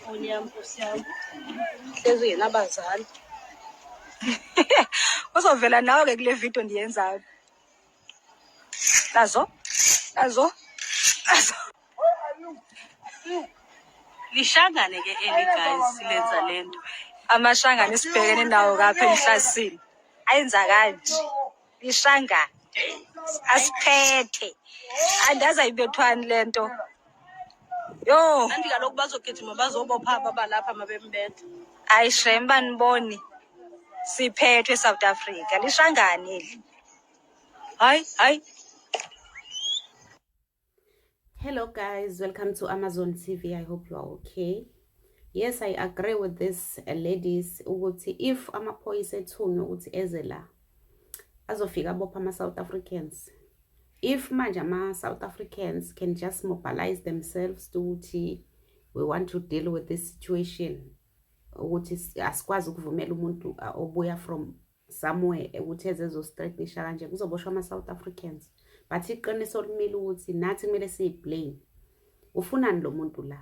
Foni yam, nkosi yam. Hlezi ungenabazali. Uzovela nawe ke kule video ndiyenzayo. Nazo, nazo, nazo. Lishangane ke eli guys lenza lento. Amashangane esibhekene nawo kapha emhlasini ayenza kanje. Lishangane asiphethe. Andazi ayibethwani lento. Yho. Anti kaloku bazogijima bazobopha aba balapha mabembetha. Hayi shem, baniboni. Siphethwe eSouth Africa. Lishangane eli. Hayi, hayi. Hello guys, welcome to Amazon TV. I hope you are okay. Yes, I agree with this ladies ukuthi if amaphoyisa ethunywe ukuthi eze la azofika abopha ama-South Africans. If manje ama-South Africans can just mobilize themselves to ukuthi we want to deal with this situation, ukuthi asikwazi ukuvumela umuntu obuya from somewhere ukuthi eze ezosithreatenisha kanje, kuzoboshwa ama-South Africans. But iqiniso limile ukuthi nathi kumele siyiblame. Ufunani lo muntu la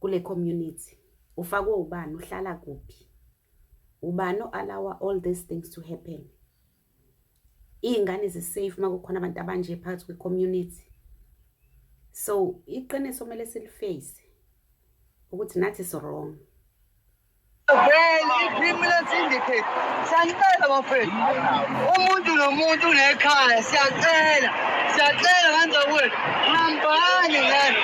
kule community? Ufakwe ubani? Uhlala kuphi? Ubani o-allow all these things to happen? Iy'ngane zi-safe uma kukhona abantu abanje phakathi kwe-community? So iqiniso kumele siliface ukuthi nathi si-wrong. Vele i-criminal syndicate, siyacela bafethu, umuntu nomuntu unekhaya. Siyacela, siyacela kanzakwethu, hambani ngani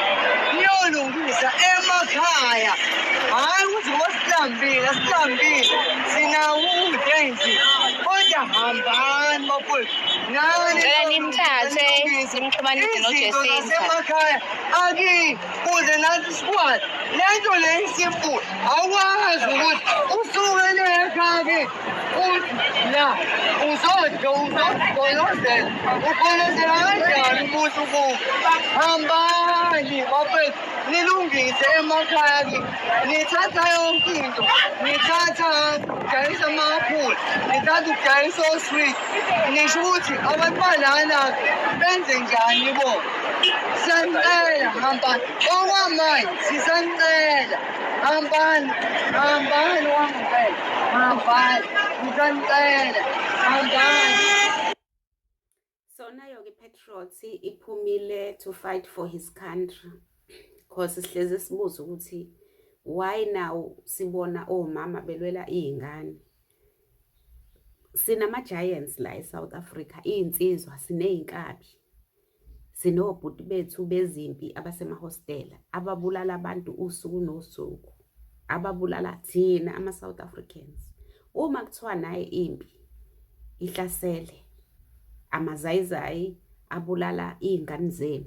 niyolungisa emakhaya. Hhayi ukuthi ngoba sihlambile, asihlambile, sinawo ukudla endlini, kodwa hambani bafethu nani. Ngicela nimthathe, nimxhumanise Izinto noJacinta. Zasemakhaya akini kuze nathi sikwazi le nto le isimple. Awukwazi ukuthi usuke le ekhaya kini uthi la uzodla, uzogolozela. Ugolozela kanjani umuntu kubo? Hambani bafethu, nilungise emakhaya kini. Nithatha yonke into, nithatha ukudayisa ama-aphula, nithatha ukudayisa osweet. Nisho ukuthi abantu balana benze njani bo? Siyanicela, hambani. Okwamanje sisanicela, hambani, hambani wangempela, hambani, sisanicela, hambani. So nayo-ke i-Patriot iphumile to fight for his country, cause sihlezi sibuza ukuthi why now sibona omama belwela iy'ngane. Sinama-giants la e-South Africa, iy'nsizwa, siney'nkabi, sinobhuti bethu bezimpi abasemahostela ababulala abantu usuku nosuku, ababulala thina ama-South Africans. Uma kuthiwa naye impi ihlasele, amazayizayi abulala iy'ngane zenu,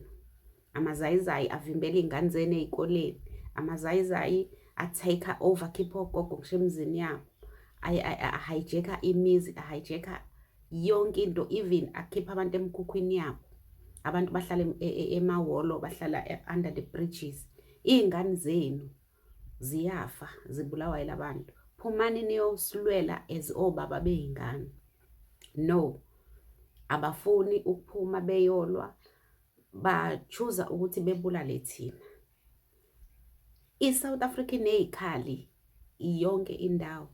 amazayizayi avimbela iy'ngane zenu ey'koleni, amazayizayi a-take over, khipha ogogo ngisho emizini yabo, ahijacka imizi, ahijacka yonke into, even akhipha abantu emkhukhwini yabo. Abantu bahlala emahholo, bahlala under the bridges. Iy'ngane zenu ziyafa, zibulawa yilabantu. Phumani niyosilwela as obaba bey'ngane. No, abafuni ukuphuma beyolwa, ba-choose ukuthi bebulale thina. I-South Africa iney'khali yonke indawo,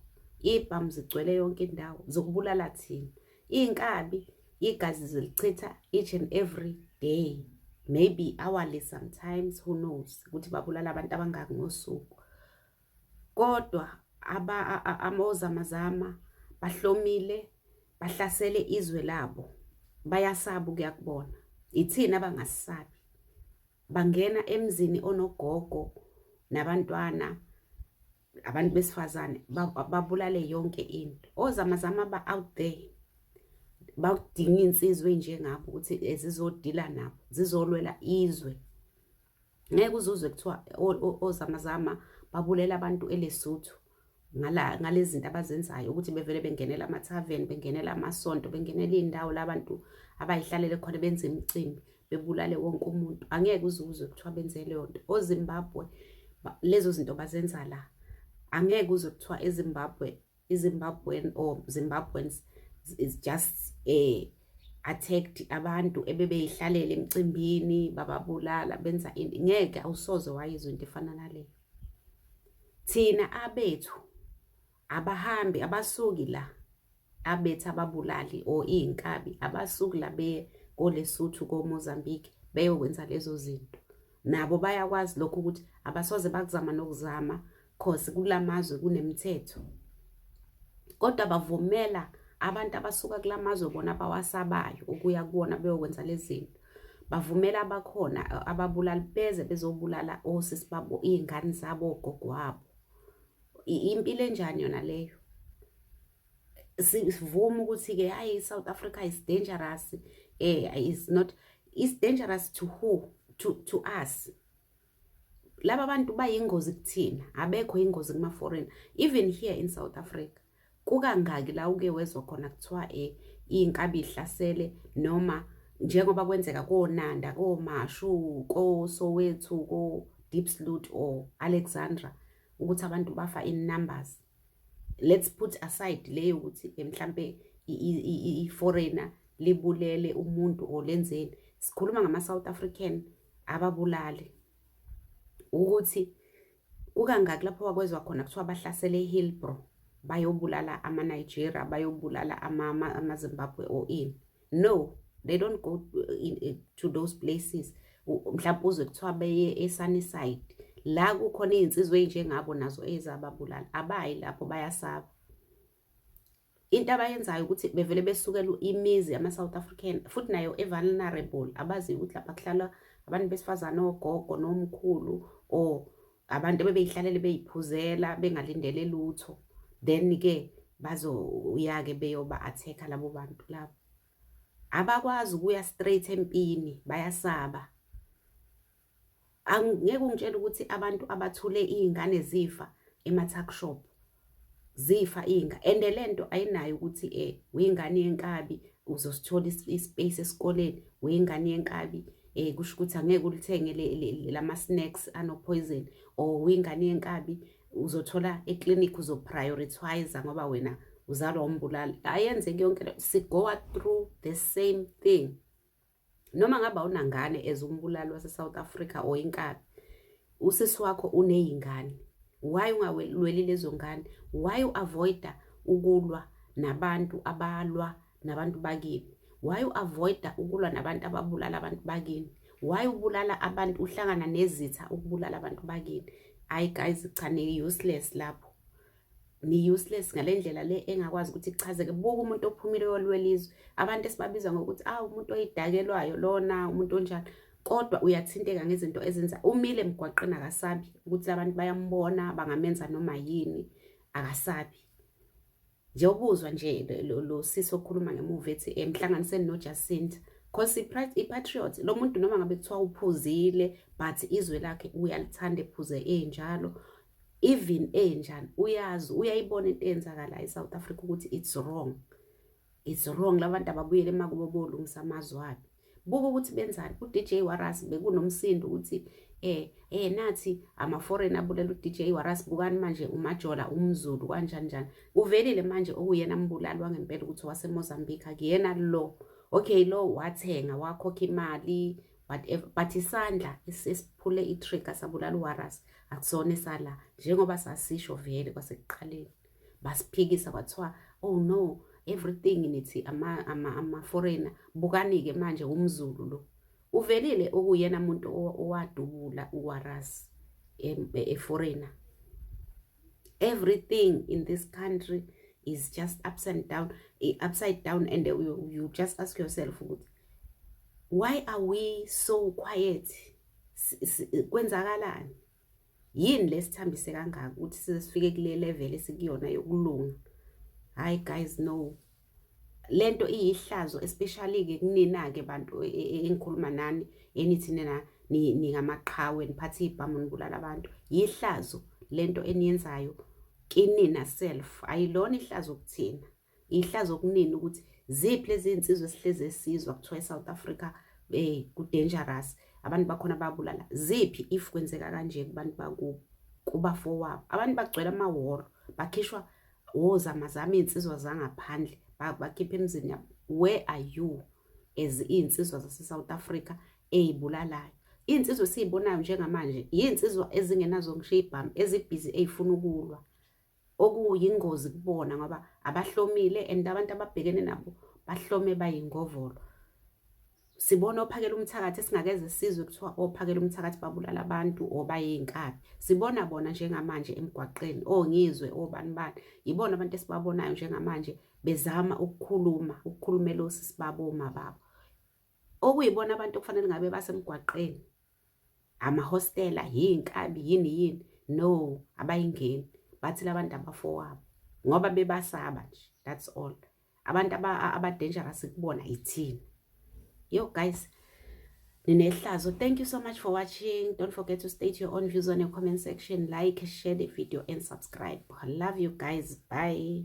iy'bhamu zigcwele yonke indawo zokubulala thina. Iy'nkabi igazi zilichitha each and every day, maybe hourly sometimes, who knows ukuthi babulala abantu abangaki ngosuku. Kodwa amozamazama bahlomile, bahlasele izwe labo, bayasaba ukuya kubona. Ithina abangasisabi. Bangena emzini onogogo nabantwana, abantu besifazane, babulale yonke into. Ozamazama ba out there badinga insizwa enjengabo ukuthi zizodila nabo, zizolwela izwe. Ngeke uzuzwe kuthiwa ozamazama babulela abantu eLesotho ngala ngalezi zinto abazenzayo, ukuthi bevele bengenela ama-tavern, bengenela amasonto, bengenela iy'ndawo la bantu abayihlalele khona benze imicimbi, bebulale wonke umuntu. Angeke uze uzwe kuthiwa benze leyo nto. OZimbabwe lezo zinto bazenza la. Angeke uzwe kuthiwa eZimbabwe, iZimbabwean or Zimbabweans is just attacked abantu ebebeyihlalele emcimbini, bababulala, benza ini. Ngeke, awusoze wayizwa into efana naleyo. Thina abethu abahambi, abasuki la, abethu ababulali or iy'nkabi abasuki la beye koLesotho, koMozambique beyokwenza lezo zinto. Nabo bayakwazi lokho ukuthi abasoze bakuzama nokuzama cause kulamazwe kunemithetho. Kodwa bavumela abantu abasuka kulamazwe bona abawasabayo ukuya kuwona beyokwenza lezi zinto. Bavumela abakhona ababulali beze bezobulala osisi babo, iy'ngane zabo, ogogo wabo. Impilo enjani yona leyo? Sivume ukuthi-ke hhayi, i-South Africa is dangerous, is not, is dangerous to who? To us. Laba bantu bayingozi kuthina, abekho ingozi kuma-foreigner. Even here in South Africa, kukangaki la uke wezwa khona kuthiwa iy'nkabi ihlasele, noma njengoba kwenzeka koNanda, koMashu, koSoweto, ko-Diepsloot or Alexandra, ukuthi abantu bafa in numbers. Let's put aside leyo ukuthi mhlambe i-foreigner libulele umuntu or lenzeni. Sikhuluma ngama-South African ababulali. Ukuthi kukangaki lapho wakwezwa khona kuthiwa bahlasele eHillbrow, bayobulala ama-Nigeria, bayobulala ama-Zimbabwe or ini. No, they don't go to those places. Mhlawumbe uzwe kuthiwa beye eSunnyside, la kukhona iy'nsizwa ey'njengabo nazo ezababulala. Abayi lapho, bayasaba. Into abayenzayo ukuthi bevele besukela imizi yama-South African, futhi nayo e-vulnerable, abaziyo ukuthi lapha kuhlala abantu besifazane, ogogo nomkhulu, or abantu ebebey'hlalele bey'phuzela bengalindele lutho. Then-ke bazoya-ke beyoba-attack-a labo bantu labo. Abakwazi ukuya straight empini, bayasaba. Angeke ungitshele ukuthi abantu abathule iy'ngane zifa ema-tuck shop, zifa iy'ngane, and lento ayinayo ukuthi uyingane yenkabi uzosithola i-space esikoleni, uyingane yenkabi kusho ukuthi angeke ulithenge lama-snacks ano-poison, or uyingane yenkabi uzothola eklinikhi uzo-prioritize ngoba wena uzalwa umbulali. Ayenzeki yonke le, si-go through the same thing. Noma ngabe awunangane as umbulali wase-South Africa or inkabi, usisi wakho uney'ngane. Why ungawelweli lezo ngane? Why u-avoid-a ukulwa nabantu abalwa nabantu bakini? Why u-avoid-a ukulwa nabantu ababulala abantu bakini? Why ubulala abantu, uhlangana nezitha ukubulala abantu bakini? Hhayi guys, cha, ni-useless lapho. Ni-useless ngale ndlela le engakwazi ukuthi ichazeke. Buka umuntu ophumile uyolwela izwe. Abantu esibabiza ngokuthi umuntu oyidakelwayo lona, umuntu onjani. Kodwa uyathinteka ngezinto ezenza, umile emgwaqeni akasabi ukuthi abantu bayambona, bangamenza noma yini, akasabi. Nje ubuzwa nje lo sisi okhuluma ngemuva ethi emhlanganiseni noJacinta. Cause i-patriot, lo muntu noma ngabe kuthiwa uphuzile, but izwe lakhe uyalithanda, ephuze enjalo. Even enjani, uyazi, uyayibona into eyenzakalayo e-South Africa ukuthi it's wrong. It's wrong, labantu ababuyele emakubo bolungisa amazwe abo. Buka ukuthi benzani. U-DJ Warras bekunomsindo ukuthi nathi ama-foreign abulela u-DJ Warras, bukani manje uMajola umZulu kanjani njani. Uvelile manje okuyena mbulali wangempela ukuthi waseMozambique, akuyena lo. Okay, lo wathenga, wakhokha imali, whatever, but isandla esiphule i-trigger sabulala uWarras akusona esala, njengoba sasisho vele kwasekuqaleni. Basiphikisa kwathiwa oh no, everything nithi ama-foreigner, bukani-ke manje umZulu lo. Uvelile okuyena muntu owadubula uWarras e-foreigner. Everything in this country is just ups and down, upside down, and you just ask yourself ukuthi why are we so quiet? Kwenzakalani? Yini lesithambise kangaka ukuthi size sifike kule level esikuyona yokulunga? Hayi guys, no. Lento iyihlazo, especially ke kunina ke bantu engikhuluma nani, enithi nina ningamaqhawe, niphathe ibhamu nibulala abantu. Yihlazo lento eniyenzayo kinina self, ayilona ihlazo kuthina. Ihlazo kunini ukuthi ziphi lezi insizwa esihleze esizwa kuthiwa eSouth Africa ku dangerous, abantu bakhona babulala. Ziphi if kwenzeka kanje kubantu bakubo, kubafowabo? Abantu bagcwele amahholo, bakhishwa ozamazama iy'nsizwa zangaphandle, bakhipha emizini yabo. Where are you as iy'nsizwa zase-South Africa ey'bulalayo? Iy'nsizwa esiyibonayo njengamanje iy'nsizwa ezingenazo ngisho iy'bhamu, ezibhizi ey'funa ukulwa, okuyingozi kubona ngoba abahlomile and abantu ababhekene nabo bahlome bayingovolo. Sibona ophakela umthakathi esingakeze sizwe kuthiwa ophakela umthakathi babulala abantu or bayiy'nkabi. Sibona bona njengamanje emgwaqeni, oNgizwe, obani bani, yibona abantu esibabonayo njengamanje bezama ukukhuluma, ukukhulumela osisi babo, oma babo. Okuyibona abantu okufanele ngabe basemgwaqeni, amahostela, yiy'nkabi, yini yini. No, abayingeni. Bathi labantu abafowabo ngoba bebasaba nje, that's all. Abantu aba-dangerous kubona ithina. Yo guys, ninehlazo. Thank you so much for watching. Don't forget to state your own views on the comment section. Like, share the video and subscribe. I love you guys. Bye.